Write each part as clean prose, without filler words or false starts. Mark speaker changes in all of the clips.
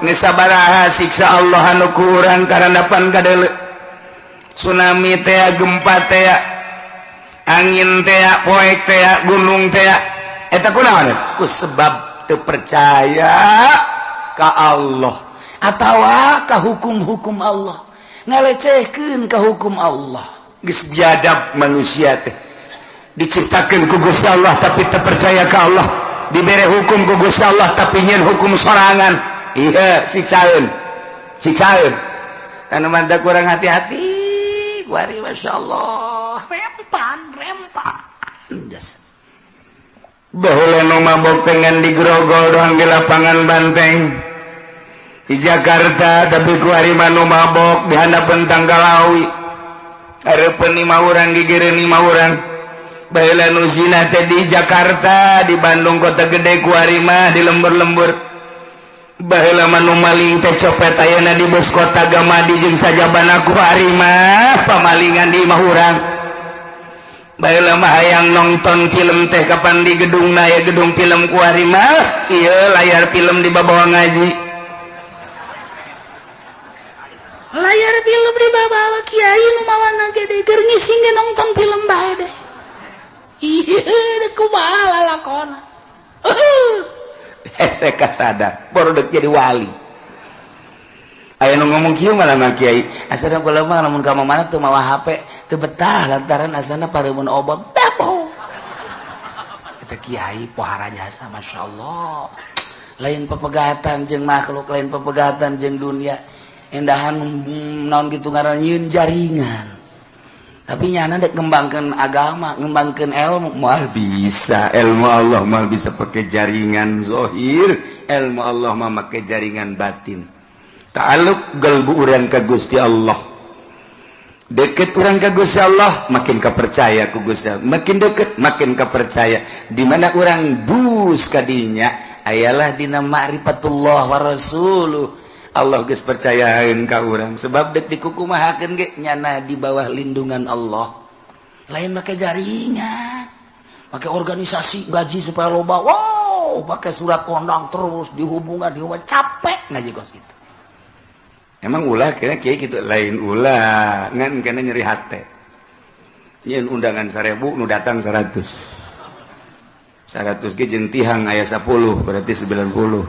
Speaker 1: Geus sabaraha siksa Allah anu ku urang karandapan kadeuleu, tsunami teh, gempa teh, angin teh, poek teh, gunung teh, eta kunaon? Ku sebab teu percaya ka Allah atawa ka hukum-hukum Allah, ngalecehkeun ka hukum Allah. Geus biadab manusia teh. Diciptakeun ku Gusti Allah, tapi teu percaya ka Allah. Dibere hukum ku Gusti Allah, tapi nyeun hukum sorangan. Iya, siksaeun, siksaeun. Anu mantap kurang hati-hati kuari. Masya Allah, rempan rempan. Baheula nu mabok dengan digrogol doang di Lapangan Banteng di Jakarta, tapi kuari mah nu mabok di handapeun tangkal awi, hareupeun lima urang, gigireun lima urang. Baheula nu zina teh di Jakarta, di Bandung kota gede, kuari mah di lembur-lembur. Baheula mah nu maling teh copet ayeuna di bus kota Gamadi jeung sajabana, kuari mah pamalingan di imah urang. Baheula mah hayang nonton film teh kapan di gedung na ya gedung film, kuari mah iya layar film di bawah ngaji.
Speaker 2: Layar film di bawah, kiai nu mawana gede keur ngising ge nonton film bae deh. Iya, kumaha lalakona?
Speaker 1: Hese kasadar baru dek jadi wali. Aya nu ngomong kieu malah mah, "Kiai, asana kula mah lamun ka mana teu mawa HP, teu betah lantaran asana pareumeun obon." Dapo eta kiai pohara jasa, Masya Allah. Lain pepegatan jeung makhluk, lain pepegatan jeung dunia, endahan naon gitu ngaran, nyieun jaringan, tapi nyana dek ngembangkan agama, ngembangkan ilmu, moal bisa. Ilmu Allah moal bisa pakai jaringan zohir, ilmu Allah mah make jaringan batin. Ta'aluk galbu urang ka Gusti Allah, deket urang ka Gusti Allah, makin kepercaya ku Gusti Allah, makin deket makin kepercaya. Di mana urang bus kadinya ayalah dina ma'rifatullah wa rasuluh. Allah geus percayaeun ka urang, sebab dek dikukumahakeun ge nyana di bawah lindungan Allah.
Speaker 2: Lain make jaringan, pakai organisasi, gaji supaya loba, wow, pakai surat kondang terus dihubungan dihubungan, capek ngaji kos gitu.
Speaker 1: Emang ulah kira kiai gitu? Lain ulah, ngan kena nyeri hate. Nyeun undangan 1000, nu datang 100. 100 ge jeung tihang aya 10, berarti 90.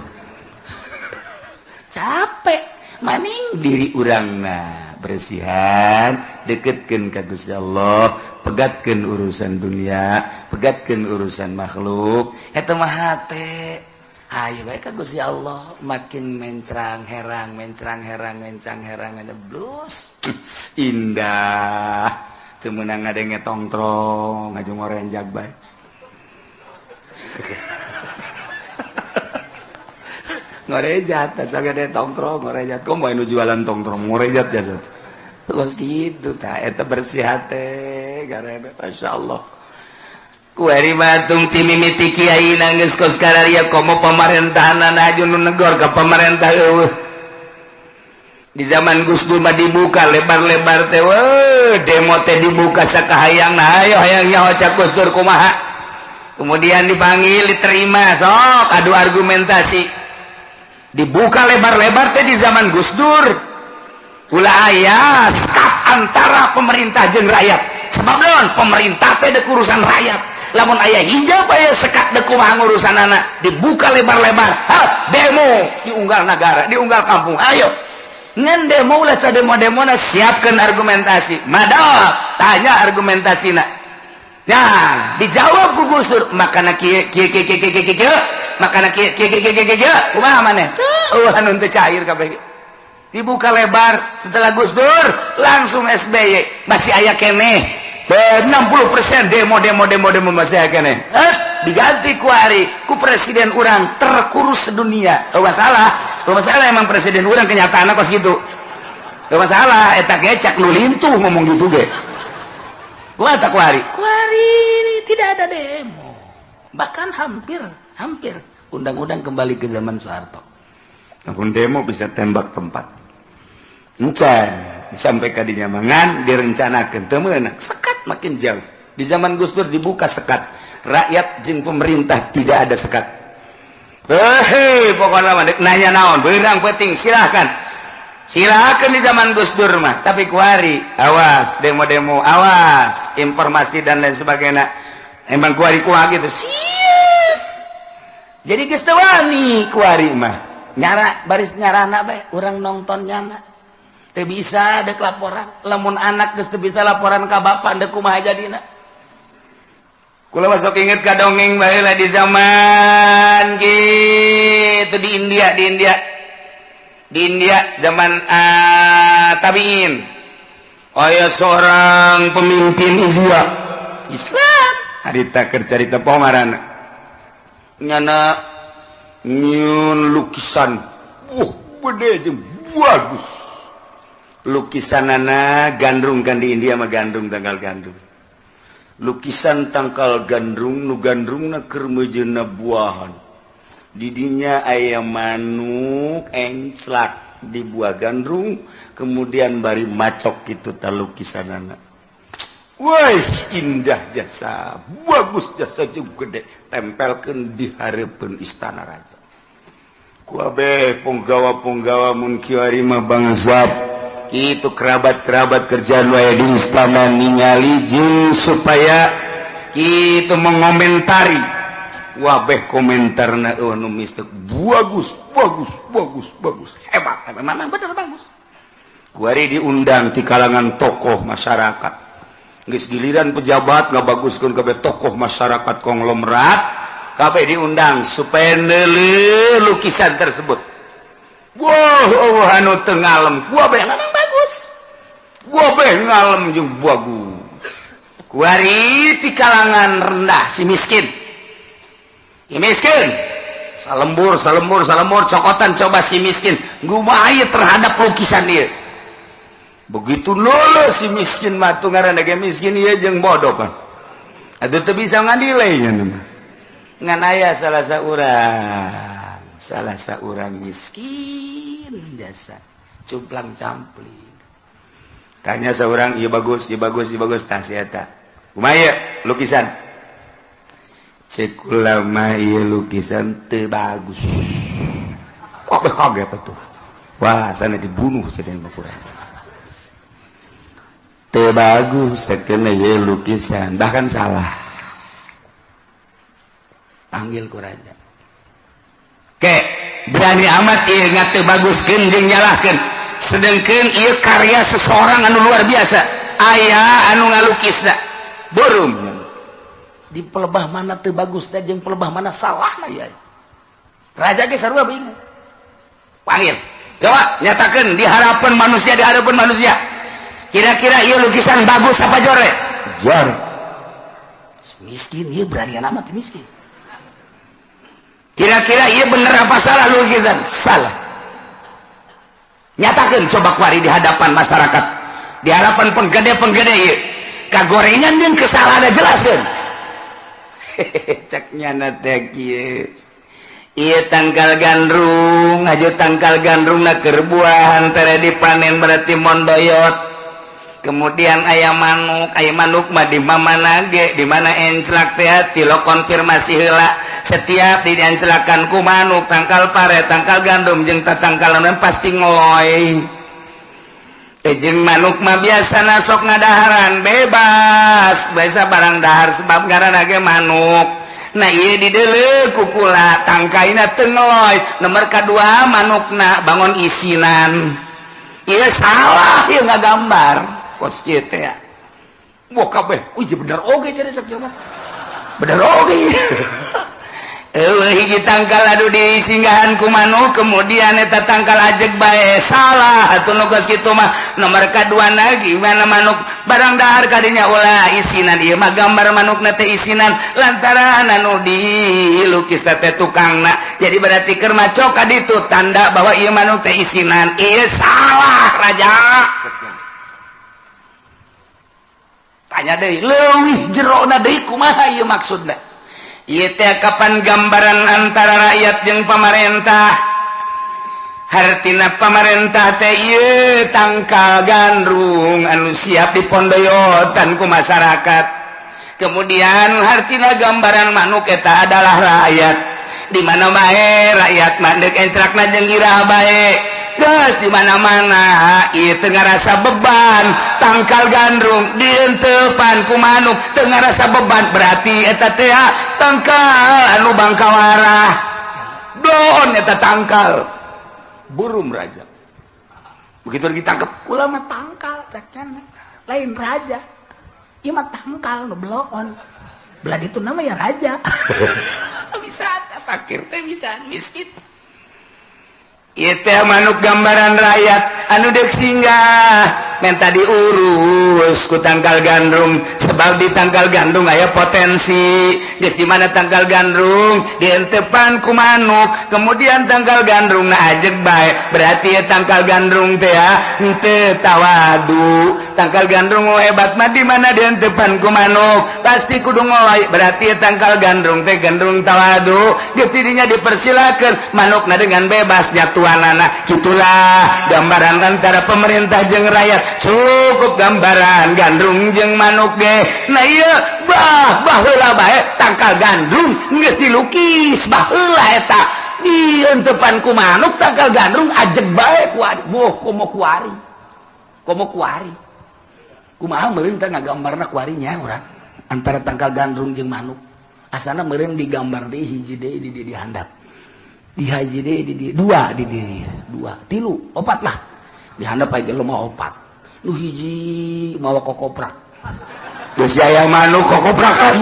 Speaker 2: Capek
Speaker 1: maning diri urang nah bersihan, deketkeun ka Gusti Allah, pegatkeun urusan dunia, pegatkeun urusan makhluk. Eta mah hate.
Speaker 2: Ayo bae ka Gusti Allah, makin mencrang herang, mencrang herang, mencrang herang, ada blues.
Speaker 1: Indah. Teu meunang ngadenge tongtrong, ngaju ngorenjag bae. Ngorejat asa gede tongtrong ngorejat, kok mau nu jualan tongtrong ngorejat jasa terus gitu. Tah, eta bersih hate garede, masyaallah. Kuari batung ti mimiti kiai nangis kos kararia, komo pemerintahan aju nu negor ka pemerintah eueuh. Di zaman Gus Dur mah dibuka lebar-lebar teh, weh, demo teh dibuka sakahayang. Nah, ayo hayang nyaho cak Gus Dur kumaha. Kemudian dipanggil, diterima, sok adu argumentasi. Dibuka lebar-lebar teh di zaman Gus Dur, ulah aya sekat antara pemerintah jeung rakyat. Sebab naon? Pemerintah teh dek urusan rakyat. Lamun aya hijab, aya sekat, dek kumaha urusan anak. Dibuka lebar-lebar, ha, demo diunggal negara, diunggal kampung, ayo. Ngan demo ulah sademo-demo, siapkan argumentasi. Madap tanya argumentasina ya, dijawab ku Gus Dur, makana kieu kieu kieu kieu kieu kieu, makana kieu kieu kieu kieu kieu, kumaha maneh? Teu anu teu cair kabeh. Dibuka lebar setelah Gus Dur, langsung SBY masih aya keneh 60% demo, demo, demo, demo, masih aya keneh. Eh, diganti ku ari ku presiden urang terkurus sedunia. Oh, masalah, oh, masalah. Emang presiden urang kenyataan kos gitu. Oh, masalah. Eta ge cak nu lintuh ngomong gitu ge. Kumaha tak kuari?
Speaker 2: Kuari tidak ada demo, bahkan hampir hampir
Speaker 1: undang-undang kembali ke zaman Soeharto. Namun demo bisa tembak tempat. Encan. Sampai kadinya mangan direncanakan teu meunang, sekat makin jauh. Di zaman Gus Dur dibuka sekat, rakyat jeung pemerintah tidak ada sekat. Hei, pokoknya mah nanya naon beurang penting, silahkan, silahkan di zaman Gus Dur mah. Tapi kuari awas demo-demo, awas informasi dan lain sebagainya. Emang kuari kuah gitu siap. Jadi geus teu wani kuari mah nyara baris nyarana bae urang nonton nyana teu bisa dek laporan. Lamun anak geus teu bisa laporan ka bapak, dek kumaha jadina? Kula masuk inget ka dongeng baheula di zaman gitu di India, di India, di India zaman tabiin. Aya seorang pemimpin India Islam, harita keur carita pomarana nyana nyieun lukisan. Gede jeung bagus lukisanana gandrung kan. Di India mah gandrung, tangkal gandrung, lukisan tangkal gandrung nu gandrungna keur meujeuhna buahan. Didinya aya manuk enclak di buah gandrung, kemudian bari macok gitu ta lukisanana. Woi, indah jasa, bagus jasa jeung gede, tempelkeun di hareupeun istana raja. Ku kabeh punggawa-punggawa mun kiwari mah bangsa itu kerabat-kerabat kerjaan wae di istana ningali jeung supaya itu mengomentari. Wabeh komentarna eueuh nu mistek, bagus, bagus, bagus, bagus, hebat. Memang bener bagus. Kuari diundang di kalangan tokoh masyarakat. Geus giliran pejabat ngabaguskeun kabeh, tokoh masyarakat konglomerat kabeh diundang supaya neuleuh lukisan tersebut. Wah, oh, anu teu ngalem, kabeh memang bagus. Kabeh ngalem jeung bagus. Kuari di kalangan rendah, si miskin. Si miskin. Salembur, salembur, salembur, cokotan coba si miskin. Kumaha terhadap lukisan dia. Begitu lulus si miskin mah tuh ngaranna ge miskin ieu jeung bodoh kan. Atuh teu bisa ngadilai nya mah. Ngan aya salah seorang miskin jasa cumplang campling tanya seorang, iya bagus, iya bagus, iya bagus. Tas eta kumaha lukisan? Cek ulama, iya lukisan teu bagus. Kok kaget tuh, wah, sana dibunuh sedang kurang teu bagus sakena ieu lukisan, bahkan salah. Panggil ku raja. Ke berani amat ieu teu baguskeun jeung nyalahkeun, sedangkan ieu karya seseorang anu luar biasa, aya anu ngalukisna burum di pelebah mana teu bagus jeung pelebah mana salah lah ya. Raja ge sarua bingung. Panggil, coba nyatakan di hadapan manusia, di hadapan manusia, kira-kira ieu lukisan bagus apa jore? Jore. Miskin ieu berani amat miskin. Kira-kira iya bener apa salah lukisan? Salah. Nyatakan coba kuari di hadapan masyarakat, di hadapan penggede-penggede ieu kagorengan jeung kesalahan, jelaskeun. Cek nyana teh kieu, ieu tangkal gandrung aja, tangkal gandrung na keur buahan tere dipanen, berarti mondoyot. Kemudian aya manuk, aya manuk mah di mana ge, di mana enclak teh hati lo konfirmasi heula. Setiap dienclakan ku manuk tangkal pare, tangkal gandum jeung tatangkalan pasti ngeloy. Jeung manuk mah biasa sok ngadaharan bebas, biasa barang dahar sebab ngaranna ge manuk. Nah, ieu dideuleu ku kula tangkaina teu ngeloy. Nomor kadua, manukna bangun isinan. Ieu salah, ieu ngagambar kos kieu teh. Wah, kabeh, wih, bener oge jadi sak jelema. Bener oge. Eueuh hiji tangkal anu disinggahan ku manuk, kemudian eta tangkal ajeg bae, salah atuh nu geus kitu mah. Nomor kaduana, gimana manuk barang dahar kadinya ulah isinan? Ieu mah gambar manukna teh isinan lantaran anu dilukis teh tukangna, jadi berarti keur macok ka ditu tanda bahwa ieu manuk teh isinan. Ieu salah, raja. Tanya deui, leuwih jerona deui, kumaha ieu maksudna? Ieu teh kapan gambaran antara rakyat jeung pamarentah. Hartina pamarentah teh ieu tangkal gandrung anu siap dipondoyotan ku masyarakat. Kemudian hartina gambaran manuk eta adalah rakyat. Di mana bae rakyat mah deuk entrakna jeung iraha bae. Geus di mana-mana ieu teu ngarasa beban tangkal gandrung dientepan ku manuk teu ngarasa beban, berarti eta teh tangkal anu bangkawarah doon eta tangkal burung raja. Begitu ditangkap
Speaker 2: Kula mah tangkal cek, lain raja. Ieu mah tangkal nu bloon. Belah itu nama ya raja.
Speaker 1: Bisa fakir teh bisa miskin. Ieu teh manuk gambaran rakyat anu dek singgah menta diurus ku tangkal gandrung, sebab di tangkal gandrung aya potensi. Geus di mana tangkal gandrung dientepan ku manuk, kemudian tangkal gandrung na ajeg bae, berarti ya tangkal gandrung teh ya henteu tawadu. Tangkal gandrung hebat mah di mana dientepan ku manuk pasti kudu ngolai, berarti ya tangkal gandrung teh gandrung tawadu. Geus tidinya dipersilakan manukna dengan bebas nyatuanana. Itulah gambaran antara pemerintah jeung rakyat, cukup gambaran gandrung jeung manuk ge. Nah, ieu bah baheula bae tangkal gandrung geus dilukis baheula eta dientepan ku manuk, tangkal gandrung ajeg bae ku boh komo kuari, komo kuari kumaha meureun teh ngagambarna kuarinya urang antara tangkal gandrung jeung manuk. Asana meureun digambar deui hiji deui di di handap, di hiji deui di di dua, di di dua, tilu, opat lah. Di handap aja lemah opat, nu hiji mawa kokoprak, geus jaya manuk kokoprakan,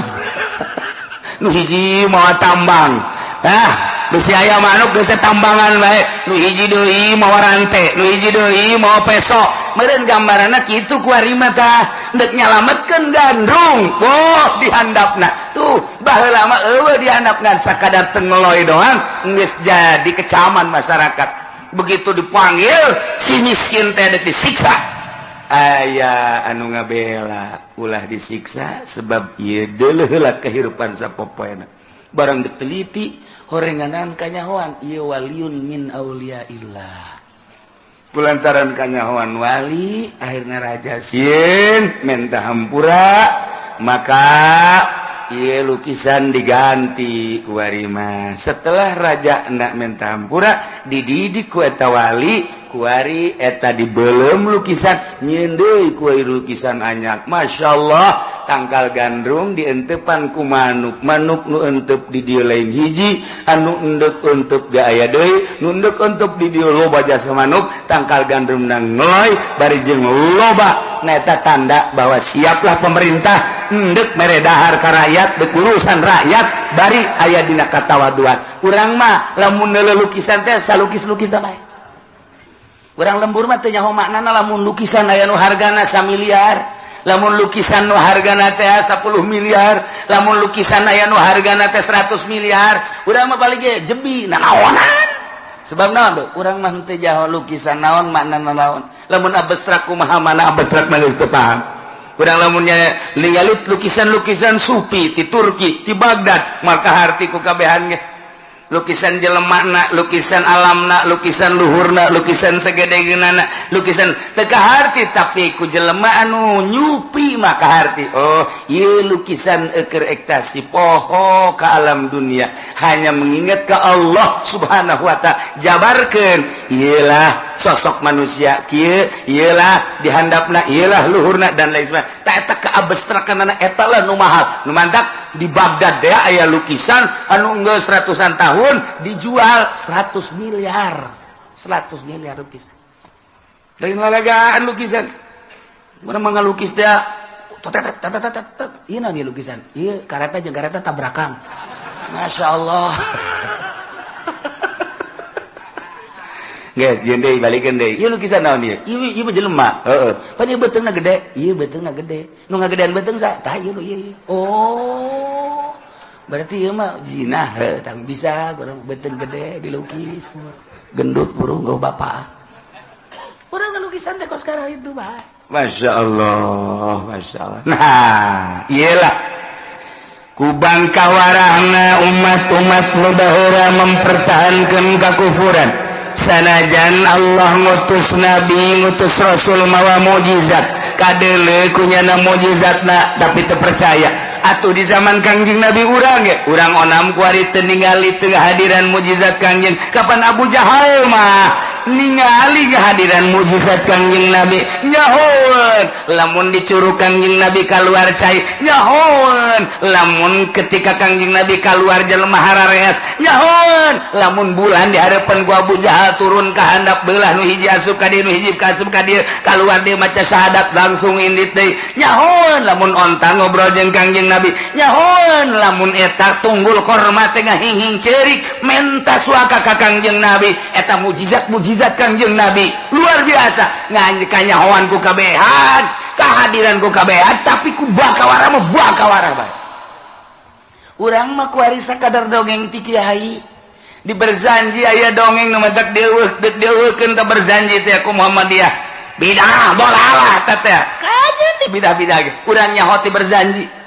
Speaker 1: nu hiji mawa tambang. Ah, geus aya manuk geus tambangan bae, nu hiji deui mawa rante, nu hiji deui mawa peso. Meureun gambaranna kitu kuari mah tah deuk nyalametkeun gandrung. Oh, dihandapna tuh baheula mah eueuh dihandap ngan sakadar tengeloy doang geus jadi kecaman masyarakat. Begitu dipanggil si miskin teh deuk disiksa, aya anu ngabela ulah disiksa sebab ieu deuleuh heula kehidupan sapopoena. Barang diteliti horenganan kanyahoan ieu waliyun min auliyaillah. Kulantaran kanyahoan wali, akhirnya raja sieun menta hampura, maka ieu lukisan diganti ku mah. Setelah raja hendak menta hampura, dididik ku eta wali kuari eta dibelum lukisan nyieun deui ku lukisan anyar. Masya Allah, tangkal gandrung dientepan ku manuk, manuk nu entep di dieu lain hiji, anu endek untuk ge aya deui, nu endek untuk di dieu loba jasa manuk. Tangkal gandrung nang ngeloy bari jeung loba. Nah, eta tanda bahwa siaplah pemerintah endek mere dahar ka rakyat, dek urusan rakyat bari aya dina katawaduan. Urang mah lamun lukisan teh salukis-lukis bae. Urang lembur mah teu nyaho maknana. Lamun lukisan aya nu hargana 1 miliar, lamun lukisan nu hargana teh 10 miliar, lamun lukisan aya nu hargana teh 100 miliar, urang mah balik ge jebi nanaonan. Sebab naon tuh urang mah teu nyaho lukisan naon maknana naon. Lamun abstrak kumaha mana abstrak mah geus teu paham urang. Lamunnya ningali lukisan-lukisan sufi ti Turki, ti Baghdad, maka harti ku kabehan ge lukisan jelemana, lukisan alamna, lukisan luhurna, lukisan segedegeunana, lukisan teu kaharti. Tapi ku jelema anu nyupi maka harti, oh ieu lukisan eker ekstasi poho ke alam dunia, hanya mengingat ke Allah Subhanahu wa Ta'ala. Jabarkeun ieulah sosok manusia kieu, ieulah dihandapna, ieulah luhurna, dan lain sebagainya. Tak eta keabstrakanana eta lah nu mahal, nu mantak di Baghdad deh aya lukisan anu geus ratusan tahun dijual 100 miliar, 100 miliar lukisan. Lain lalagaan lukisan. Mana ngalukis dia ieu naon lukisan ieu, kareta jeung kareta tabrakan. Masya Allah. Guys, jeung deui balikeun deui. Ieu lukisan naon ieu? Ieu ieu mah jelema. Heeh. Pan ieu beuteungna gede. Ieu beuteungna gede. Nu ngagedean beuteung sa? Tah ieu ieu. Oh. Berarti ieu mah jinah heuh, tang bisa urang beuteung gede dilukis. Gendut burung gau bapak.
Speaker 2: Urang lukisan teh kos sekarang itu, Pak.
Speaker 1: Masya Allah, Masya Allah. Nah, iyalah. Kubang kawarahna umat-umat nu baheula mempertahankan kakufuran. Sanajan Allah ngutus nabi, ngutus rasul mawa mukjizat, kadeuleu ku nyana mukjizatna, tapi teu percaya. Atuh di zaman Kangjeng Nabi urang ge, urang onam kuari teu ningali teu kehadiran mukjizat Kangjeng. Kapan Abu Jahal mah ningali kehadiran mukjizat Kangjeng Nabi, nyahoeun lamun dicurug Kangjeng Nabi keluar cai, nyahoeun lamun ketika Kangjeng Nabi keluar jelema harareas, nyahoeun lamun bulan di hadapan ku Abu Jahal turun ke handap, belah nu hiji asup ka dieu, nu hiji asup ka dieu, keluar dia maca syahadat langsung indit deui, nyahoeun lamun onta ngobrol jeung Kangjeng Nabi, nyahoeun lamun eta tunggul korma teh ngahing ceurik menta suaka ka Kangjeng Nabi. Eta mukjizat, mukjizat Kangjeng Nabi luar biasa. Ngan kanyahoan ku kabehan, kehadiran ku kabehan, tapi ku bakawara mah bakawara bae. Urang mah kuari sakadar dongeng ti kiai di Berzanji, aya dongeng nu matak dieuweuh, deuk dieuweuhkeun ka Berzanji teh ku Muhammadiyah, bidah dolalah teh teh kajeun di bidah-bidah ge. Urang nyaho ti Berzanji.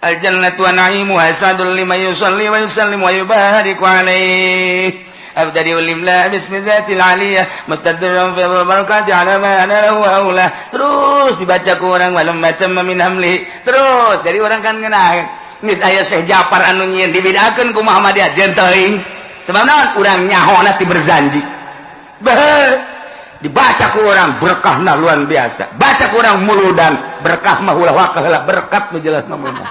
Speaker 1: Al jannatu wa na'imuha sadul liman yusalli wa yusallim wa yubariku alaihi. أبتدئ الإملاء باسم ذات العالية مستدرا في البركات على ما أنا له أولى. Terus dibaca ku orang walamma tamma min hamli. Terus jadi orang kan ngeunah geus aya Syekh Japar anu nyieun, dibedakeun ku Muhammadiyah, jeung teuing. Sebab naon? Urang nyahona ti Berzanji. Beuh, dibaca ku orang berkahna luar biasa, baca ku orang muludan berkah mah ulah wakah heula, berkat nu jelas mah meunang.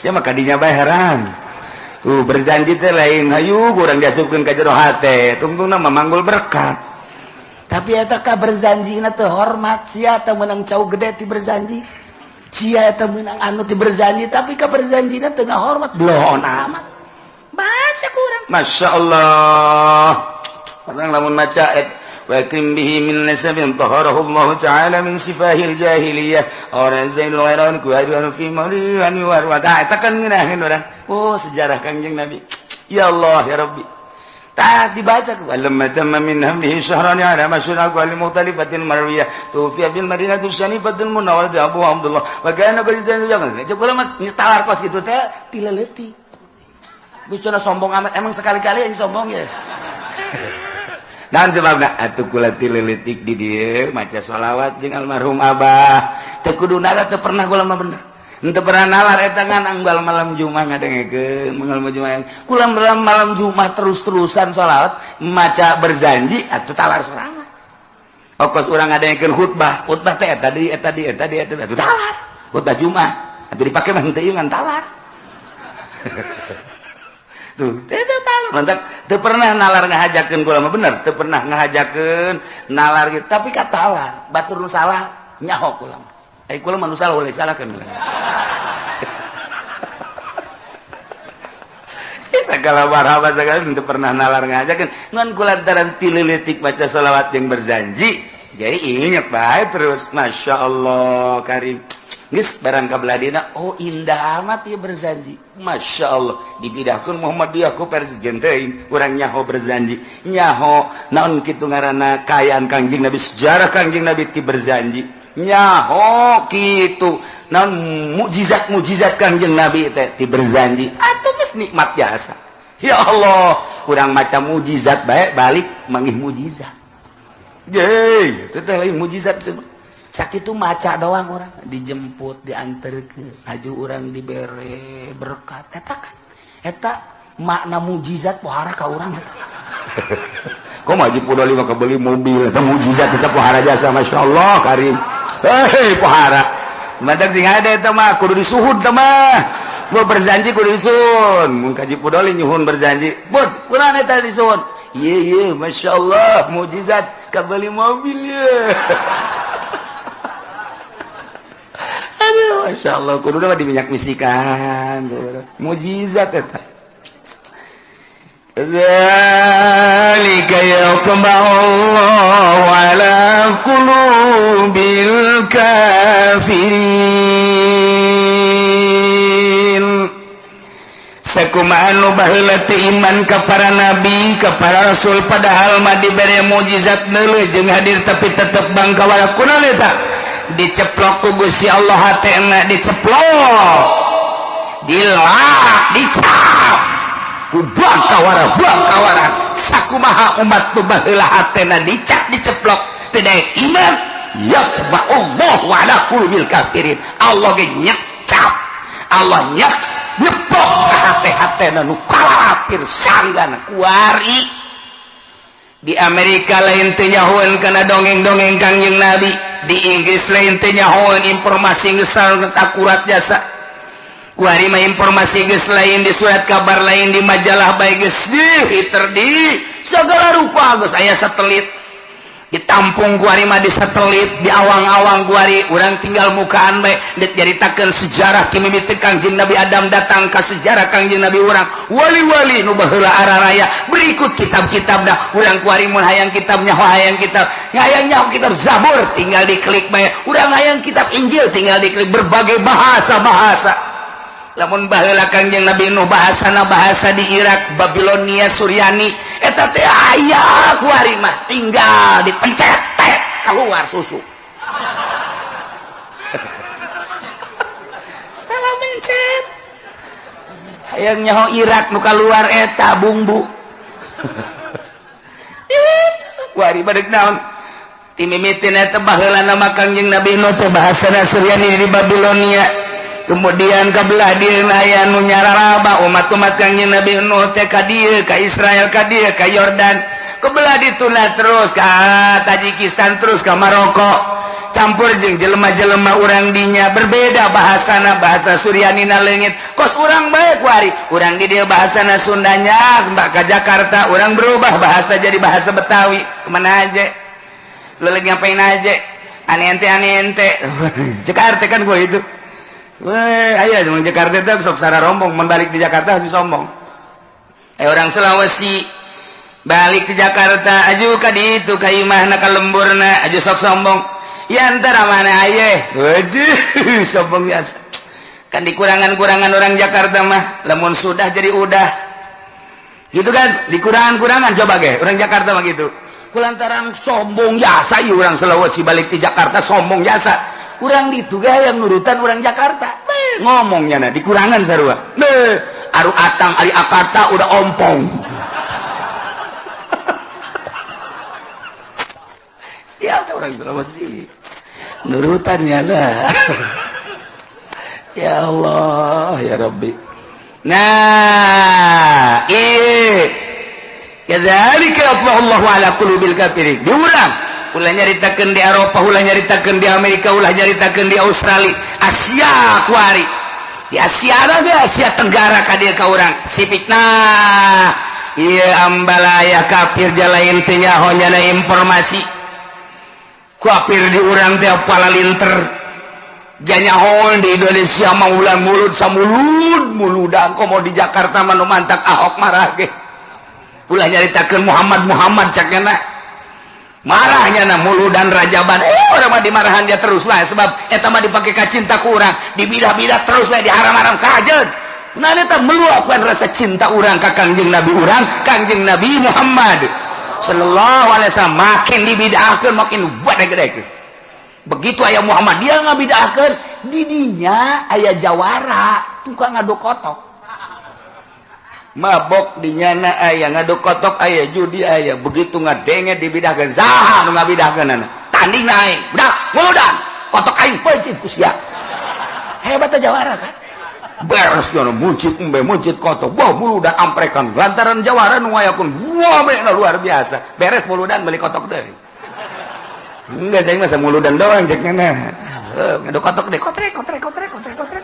Speaker 1: Sia mah kadinya bae heran. Tuh Berzanji teh lain hayu kurang diasupkeun ka jero hate, tungtungna mah manggul berkat. Tapi eta ka Berzanjina teu hormat, sia teh meunang cau gede ti Berzanji. Sia eta meunang anu ti Berzanji, tapi ka Berzanjina teu ngahormat, bloon amat. Baca kurang. Masya Allah. Orang lamun maca wa kim bihi min nasabin taharahu Allah ta'ala min sifahil jahiliyah orang zainul ghairan kuhairan fi mawlihan wa eta kan ngeunaheun urang. Oh, sejarah Kangjeng Nabi. Ya Allah ya Rabbi. Tak dibaca walamma tamma min hamlihi syahran ala masyhur aqwali mukhtalifatil marwiyah tufiya bil madinati syarifatul munawwarah Abu Abdullah wa kana qad jangan cek kula mah nyetalar kos kitu teh tileleutik. Bicara sombong amat, emang sekali-kali yang sombong ya. Dan sebabna atuh kula tileletik di dieu maca sholawat jeung almarhum abah. Teu kudu nara, teu pernah kula mah, bener. Henteu pernah nalar eta, ngan anggal malam Jumat ngadengekeun, malam Jumat. Kula malam Jumat terus-terusan sholawat, maca Berzanji atuh talar sorangan. Okos urang ngadengekeun khutbah, khutbah teh eta deui, eta deui, eta deui, eta atuh talar. Khutbah Jumat atuh dipake mah henteu ieu, ngan talar. Tuh, teu talar. Mantap, teu pernah nalar ngahajakeun kula mah, bener, teu pernah ngahajakeun nalar gitu, tapi katalar, batur nu salah nyaho kula mah. Eh, kula mah nu salah boleh salahkeun. Segala marhaba segala teu pernah nalar ngajakeun, ngan kulantaran tileutik baca selawat yang Berzanji, jadi inget bae terus. Masya Allah karim. Geus barang ka beladina, oh indah amat ya Berzanji. Masya Allah, dipindahkeun Muhammadiyah ku presiden teuing, urang nyaho Berzanji, nyaho naon kitu ngaranna kaayaan Kangjeng Nabi, sejarah Kangjeng Nabi ti Berzanji, nyaho kitu naon mukjizat mukjizat Kangjeng Nabi teh ti Berzanji. Atuh geus nikmat biasa. Ya Allah, urang maca mukjizat bae balik manggih mukjizat. Ye, itu teh lain mukjizat semua. Sakit maca doang orang dijemput, diantar ke haju, orang dibere berkat. Eta kan eta makna mukjizat pohara ka urang eta. Kok maju puluh lima kebeli mobil, eta mukjizat eta pohara jasa. Masya Allah karim. Hei, pohara mantak sing ada eta mah kudu disuhud teh mah. Gua Berzanji kudu disuhun, mun kaji pudoli nyuhun Berzanji bud kurang eta disuhun. Iya iya, Masya Allah, mukjizat kebeli mobil ya. Aduh, Masya Allah, kudu mah di minyak misikan mukjizat eta. Dzalika yatba'u Allahu ala qulubil kafirin. Sakumaha nu baheula teu iman ka para nabi, ka para rasul, padahal mah dibere mukjizat neuleuh jeung hadir, tapi tetep bangkawara. Kunaon eta? Diceplok ku Gusti Allah hatena, diceplok, dilak, dicap. Ku bangkawara bangkawara sakumaha umat nu baheula hatena dicap diceplok teu daek iman, yatba'ullahu ala qulubil kafirin. Allah ge nyecap, Allah nyak nyeplok ka hate-hatena nu kafir sanggana. Kuari di Amerika lain teu nyahoeun kana dongeng-dongeng Kangjeng Nabi, di Inggris lain teu nyahoeun, informasi geus akurat jasa. Kuari mah informasi geus lain di surat kabar, lain di majalah bae, geus di di segala rupa geus aya satelit ditampung. Kuari mah di satelit, di awang-awang. Kuari urang tinggal mukaan bae dicaritakeun sejarah kimimiti Kangjeng Nabi Adam datang ka sejarah Kangjeng Nabi urang, wali-wali nu baheula araraya, berikut kitab-kitabna. Urang kuari mun hayang kitabnya, hayang kitab, hayang nyaho kitab Zabur, tinggal diklik bae. Urang hayang kitab Injil, tinggal diklik, berbagai bahasa-bahasa. Lamun baheula Kangjeng Nabi Nuh bahasana bahasa di Irak, Babilonia, Suryani, eta teh aya. Kuari mah tinggal dipencet teh keluar susu. Salah mencet, hayang nyaho Irak nu keluar eta bumbu. Kuari badek naon ti mimitina eta baheula nama Kangjeng Nabi Nuh teh bahasana Suryani di Babilonia. Kemudian kebelah dieu aya nu nyararaba umat-umat Kangjeng Nabi Nuh teh ka dieu, ka Israel, ka dieu, ka Yordan, kebelah dituna terus ka Tajikistan, terus ka Maroko, campur jeung jelema-jelema urang dinya, berbeda bahasana, bahasa Suryanina leungit kos urang bae. Kuari urang di dieu bahasana Sundanya, mbak ka Jakarta urang berubah bahasa jadi bahasa Betawi. Kemana aja leuleung, ngapain aja, aneh ente, aneh ente. Jakarta kan gua itu. Weh, aya di Jakarta itu sok sara rombong, membalik di Jakarta harus sombong. Eh, orang Sulawesi balik ke Jakarta aju ka ditu ka imahna, ka lemburna, aju sok sombong. Ya antara mana aye? Waduh, sombong biasa. Kan dikurangan-kurangan orang Jakarta mah, lamun sudah jadi udah. Gitu kan? Dikurangan-kurangan coba ge, orang Jakarta mah gitu. Kulantaran sombong jasa ieu orang Sulawesi balik ke Jakarta sombong jasa. Urang ditu yang nurutan orang Jakarta. Beh, ngomongnya nah dikurangan sarua. Beh, aru atang ari akata udah ompong. Siapa orang Sulawesi? Nurutannya lah. Ya Allah, ya Rabbi. Nah, iya. Kadzalika Allahu ala qulubil kafirin. Diurang ulah nyaritakeun di Eropa, ulah nyaritakeun di Amerika, ulah nyaritakeun di Australia, Asia kuari. Di Asia lah, Asia Tenggara ka dieu ka urang. Sipik nah, ieu ambalaya kafir jalain teu nyaho nyana informasi. Kafir di urang teh palalinter. Janyaho di Indonesia mah ulah mulut samulud muludan, komo di Jakarta mah nu mantak Ahok marah ge. Ulah nyaritakeun Muhammad Muhammad cakna. Marahnya na muludan rajaban, eh, orang mah dimarahan dia terus lah, sebab eta mah dipake ka cinta ku urang, dibidah-bidah terus lah, diharam-haram kajeun. Nah, eta meluapkan rasa cinta urang ka Kangjeng Nabi urang, Kangjeng Nabi Muhammad sallallahu alaihi wasallam. Makin dibidahkeun makin gede-gede. Begitu aya Muhammad dia ngabidahkeun, didinya aya jawara tukang ngaduk kotok, mabok di nyana aya, ngaduk kotok aya, judi aya. Begitu ngadenge dibidahkeun, saha nu ngabidahkeun, tanding naik udah muludan kotok aing peuncit ku sia. Hebat jawara kan, beres jono muncit embe muncit kotok, wah, muludan amprekan lantaran jawara nu ngayakeun, wah, mena luar biasa. Beres muludan beli kotok deui. Enggak, saya masa muludan doang cek nah ngaduk kotok deh, kotrek kotrek kotrek kotrek kotrek.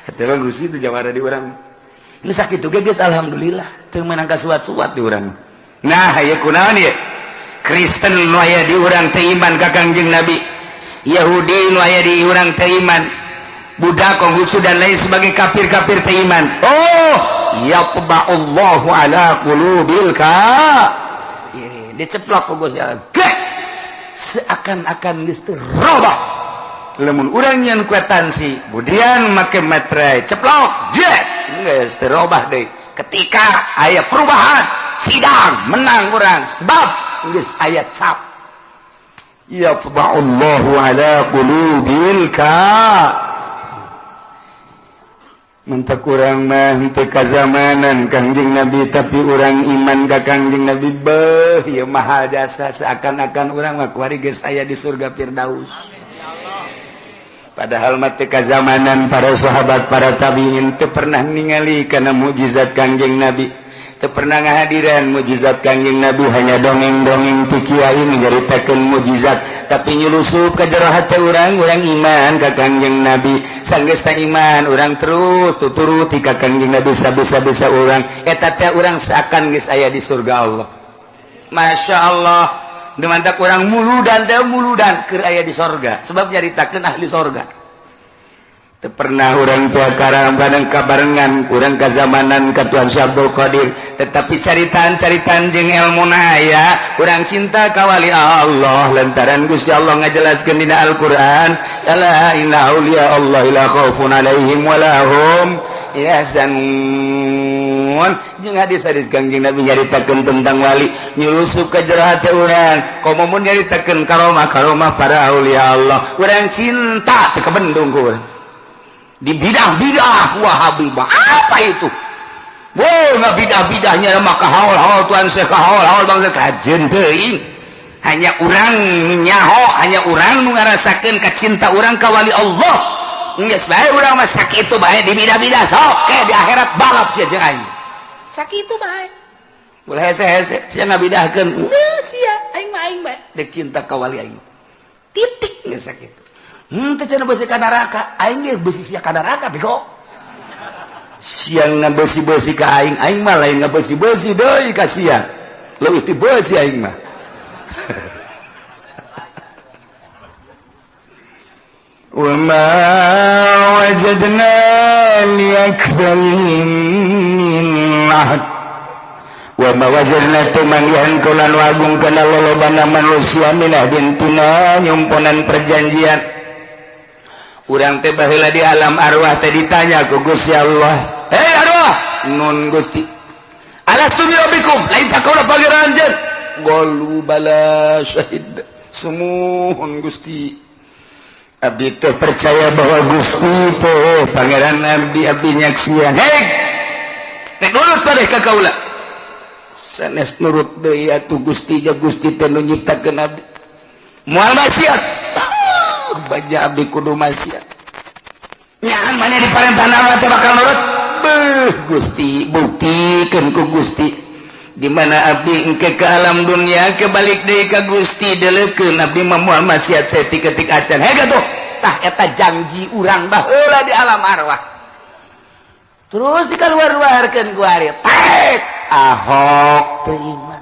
Speaker 1: Eta mah gusi itu jawara di urang. Ini sakit ge geus alhamdulillah teu meunang kasuat-suat di urang. Nah, ieu kunaon ieu? Kristen nu aya di urang teu iman ka Kangjeng Nabi. Yahudi nu aya di urang teu iman. Buddha, Konghucu dan lain sebagai kafir-kafir teu iman. Oh, yatba'ullahu ala qulubil ka. Ini diceplok ku Gusti Allah. Seakan-akan geus teu robah. Lamun urang nyeun kwitansi kemudian make meterai, ceplok je geus teu robah deui. Ketika aya perubahan sidang menang urang sebab geus aya cap yatba'ullahu ala qulubil ka. Mentak urang mah henteu kazamanan Kangjeng Nabi, tapi urang iman ka Kangjeng Nabi. Beuh, ieu mahal jasa, seakan-akan urang mah kuari geus aya di surga Firdaus. Padahal mah teu kazamanan para sahabat, para tabiin, teu pernah ningali kana mukjizat Kangjeng Nabi, teu pernah ngahadiran mukjizat Kangjeng Nabi, hanya dongeng-dongeng ti kiai nyaritakeun mukjizat, tapi nyelusup ka jero hate urang. Urang iman ka Kangjeng Nabi. Sanggeus iman, urang terus tuturuti ka Kangjeng Nabi sabisa-bisa urang. Eta teh urang seakan geus aya di surga Allah. Masya Allah. Mantap, urang muludan teh muludan keur aya di sorga, sebab nyaritakeun ahli sorga. Teu pernah urang tua karam padang kabarengan urang kazamanan ka Tuan Syekh Abdul Qadir, tetapi caritaan-caritaan jeung ilmu aya. Urang cinta ka wali Allah lantaran Gusti Allah ngajelaskeun dina Al-Qur'an, "Ala inna auliya Allah la khaufun alaihim wa lahum yahzanun." Jeung hadis-hadis Kangjeng Nabi nyaritakeun tentang wali nyulusup ka jero hate urang. Komo mun nyaritakeun karomah-karomah para aulia Allah, urang cinta teu kabendung ku urang. Di bidah-bidah Wahabi apa itu? Wow, nggak bidah-bidahnya maka haul-haul Tuan Syekh, haul-haul bangsa kajen teuing. Hanya urang nyaho, hanya urang nu ngarasakeun kacinta urang ka wali Allah. Geus bae urang mah sakitu bae di bidah-bidah, sok ke di akhirat balap sia jeung aing.
Speaker 2: Sakitu bae.
Speaker 1: Ulah hese-hese sia ngabidahkeun.
Speaker 2: Geus sia, aing mah aing bae.
Speaker 1: Dek cinta ka wali aing.
Speaker 2: Titik.
Speaker 1: Geus sakitu. Teh cenah beusi ka neraka, aing ge beusi sia ka neraka bego. Siang ngabeusi-beusi ka aing, aing mah lain ngabeusi-beusi deui ka sia. Leuwih ti beusi aing mah. وما وجدنا لأكثرهم من عهد وما وجدنا tumanggihan kula nu agung kana lolobana manusia min ahdin tina nyumponan perjanjian. Urang teh baheula di alam arwah teh ditanya ku Gusti Allah, "Hei arwah." "Nun Gusti." "Alastu bi rabbikum?" "Lain tak kaula pangeran anjeun?" "Qalu bala syahid." "Sumuhun Gusti, abdi teh percaya bahwa Gusti teh pangeran abdi, abdi nyaksian." "Hei, teh nurut pada ka kaula." "Sanes nurut deui atuh Gusti, ja Gusti teh nu nyiptakeun abdi." "Moal maksiat." "Ah, baja abdi kudu maksiat." "Nyahan mana diparentah Allah teh bakal nurut." "Beuh Gusti, buktikeun ku Gusti di mana abdi engke ke alam dunia kebalik deui ka Gusti, deleukeun abdi mah moal maksiat saeutik-ketik acan." Hege tuh tah, eta janji urang baheula di alam arwah. Terus dikaluar-luarkeun ku ari tek Ahok terima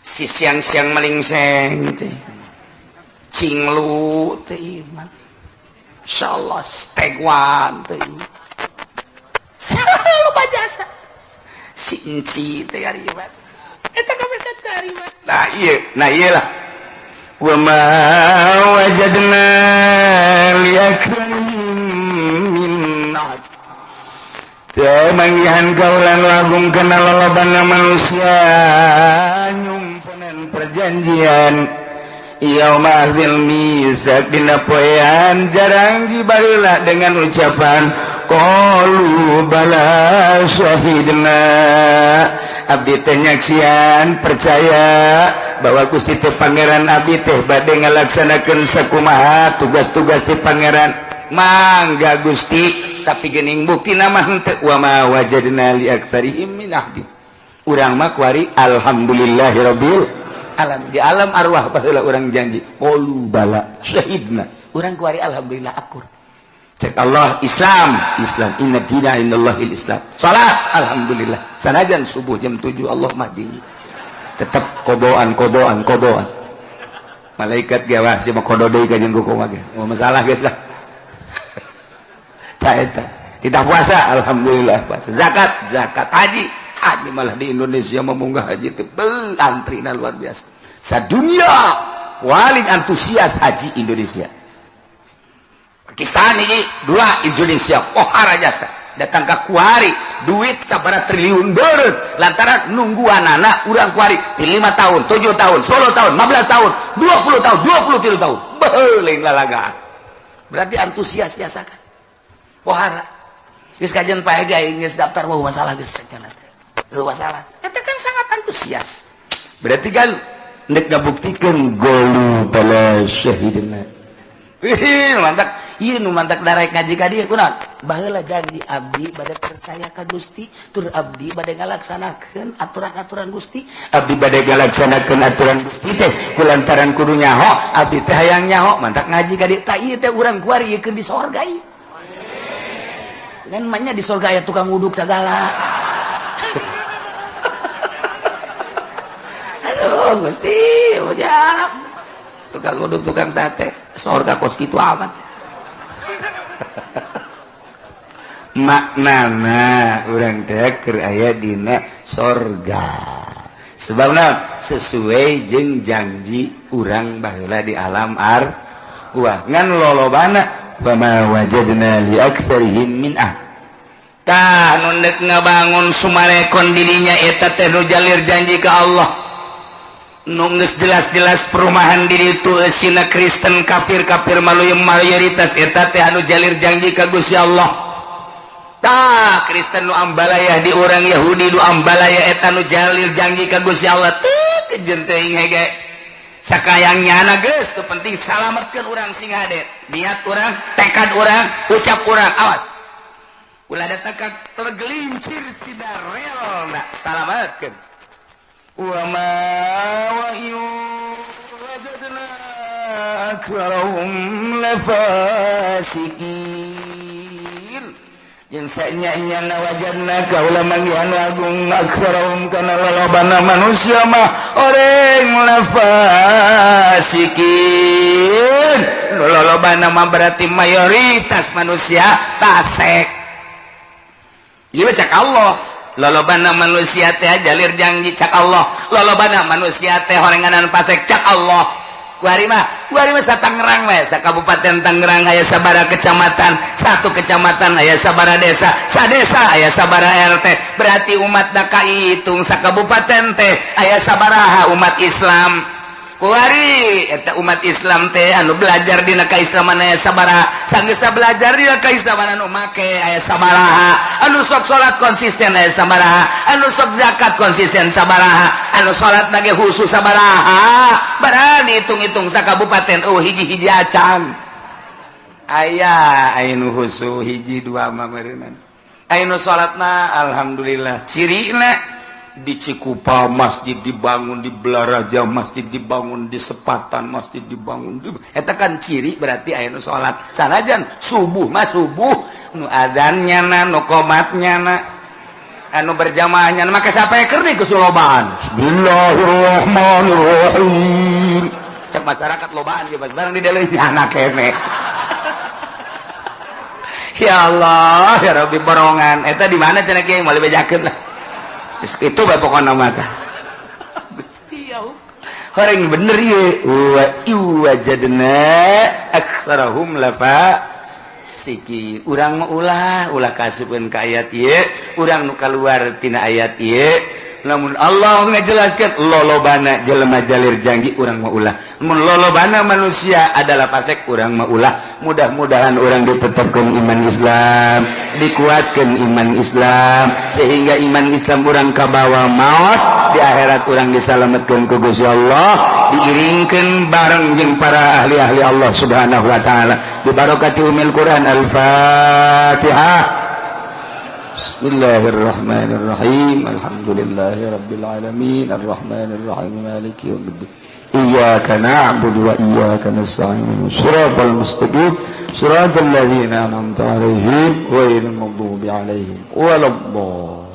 Speaker 1: si siang-siang melingseng teh cinglu teh iman, insyaallah stegwan teh iman.
Speaker 2: Lupa jasa.
Speaker 1: Si enci teh ari iman.
Speaker 2: Eta kabeh teh ari iman.
Speaker 1: Nah iya, nah iyalah. Wa ma wajadna liakrahim min ahad. Teu manggihan kaula nu agung kana lolobana manusia nyumponan perjanjian. Yauma akhdzil mitsaq, dina poean jarang jibareula dengan ucapan qalu bala syahidna, abdi teh nyaksian percaya bahwa Gusti teh pangeran abdi teh bade ngalaksanakeun sakumaha tugas-tugas ti pangeran. Mangga Gusti, tapi geuning bukti nama henteu. Wa ma wajadna li aktsarihim min ahdi. Urang mah kuari alhamdulillahirabbil alam, di alam arwah baheula urang janji qalu bala syahidna, urang kuari alhamdulillah akur. Cek Allah, Islam, Islam, inna dina indallahil Islam. Salat, alhamdulillah, sanajan subuh jam 7 Allah mah dini tetap kodoan kodoan kodoan. Malaikat gawa si mah kodo deui ka jeung kumaha ge mau masalah geus lah. Ta eta tidak puasa, alhamdulillah puasa, zakat zakat, haji haji. Malah di Indonesia memunggah haji itu antrina luar biasa. Sadunia paling antusias haji Indonesia. Pakistan ini dua, Indonesia pohara jasa datang ke kuari duit sabara triliun beureut lantaran nungguan anak urang kuari di 5 tahun, 7 tahun, 10 tahun, 15 tahun, 20 tahun, 23 tahun. Beuh, lain lalagaan. Berarti antusias jasa kan. Pohara geus kajian pae ge geus daftar, mau masalah geus cenah teh. Eueuh masalah. Eta kan sangat antusias. Berarti kan nek ngabuktikeun qalu bala syahidna. Wih, mantap. Ieu nu mantak darek ngaji ka dieu kunaon? Baheula janji abdi bade percaya ka Gusti, tur abdi bade ngalaksanakeun aturan-aturan Gusti. Abdi bade ngalaksanakeun aturan Gusti teh kulantaran kudu nyaho, abdi teh hayang nyaho, mantak ngaji ka dieu. Tah ieu teh urang kuari ieu di sorga ieu. Kan manya di sorga aya tukang uduk segala. Aduh, Gusti, ujak. Tukang uduk, tukang sate, sorga kos kitu amat sih. Maknana urang teh keur aya dina sorga. Sebabna sesuai jeung janji urang baheula di alam arwah. Ngan lolobana fama wajadna li aktsarihim min ah. Tah nu deuk ngabangun sumarekon dirinya eta teh nu jalir janji ka Allah. Nu geus jelas-jelas perumahan diri itu eusina Kristen kafir-kafir malu mayoritas eta teh anu jalir janji ka Gusti Allah. Tah Kristen nu ambalaya di urang, Yahudi nu ambalaya, eta nu jalir janji ka Gusti Allah teh kejeun teuing hege. Sakayang nyana geus nu penting salametkeun urang sing hade. Niat urang, tekad urang, ucap urang, awas. Ulah datang tergelincir tidak rel na salametkeun. Wa ma wa wajadna aktsarahum lafasikin. Jeung sanya-nyana wajadna kaula manggihan agung aktsarahum kana lalobana manusia mah oreng lafasikin. Nu lalobana mah berarti mayoritas manusia fasik. Ieu cak Allah. Lolobana manusia teh jalir janji cak Allah. Lolobana manusia teh horenganan fasik cak Allah. Kuari mah sa Tangerang we, sa Kabupaten Tangerang aya sabara kecamatan, satu kecamatan aya sabara desa, sa desa aya sabara RT. Berarti umat da kahitung sa kabupaten teh aya sabaraha umat Islam. Kuari eta umat Islam teh anu belajar dina kaislaman aya sabaraha, sanggeus belajar dina kaislaman anu make aya sabaraha, anu sok salat konsisten aya sabaraha, anu sok zakat konsisten sabaraha, anu salat nage khusus sabaraha. Barang hitung-hitung sa kabupaten oh hiji-hiji acan. Aya aya nu khusus hiji dua mah meureunnan. Aya nu salatna alhamdulillah. Cirina di Cikupa masjid dibangun, di Belaraja masjid dibangun, di Sepatan masjid dibangun. Eta kan ciri berarti aya nu salat. Sanajan subuh mah subuh nu adzannya na, nu qomatnya na, anu berjamaahnya maka sampai keur di kesulobaan. Bismillahirrahmanirrahim. Cek masyarakat lobaan ge barang di dalam anak kene. Ya Allah, ya Rabbi borongan. Eta di mana cenah kiai moal bejakeun lah. Itu bae pokona mah tah. Gusti ya Allah. Horeng bener ye. Wa wajadna aktsarahum lafa siki. Urang mah ulah ulah kasupkeun ka ayat ieu, urang nu kaluar tina ayat ieu. Lamun Allah ngajelaskeun lolobana jelema jalir janji, urang mah ulah. Mun lolobana manusia adalah fasik, urang mah ulah. Mudah-mudahan urang ditetapkeun iman Islam, dikuatkan iman Islam sehingga iman Islam urang kabawa maut di akhirat urang disalametkeun ku Gusti Allah, diiringkeun bareng jeung para ahli-ahli Allah Subhanahu wa taala. Bi barakati umil Quran. Al-Fatihah. Bismillahirrahmanirrahim. Alhamdulillahi rabbil alamin. Arrahmanirrahim. Maliki yaumiddin. Iyyaka na'budu wa iyyaka nasta'in. Shiratal mustaqim. Shiratal ladzina an'amta 'alaihim ghairil maghdubi 'alaihim waladdallin.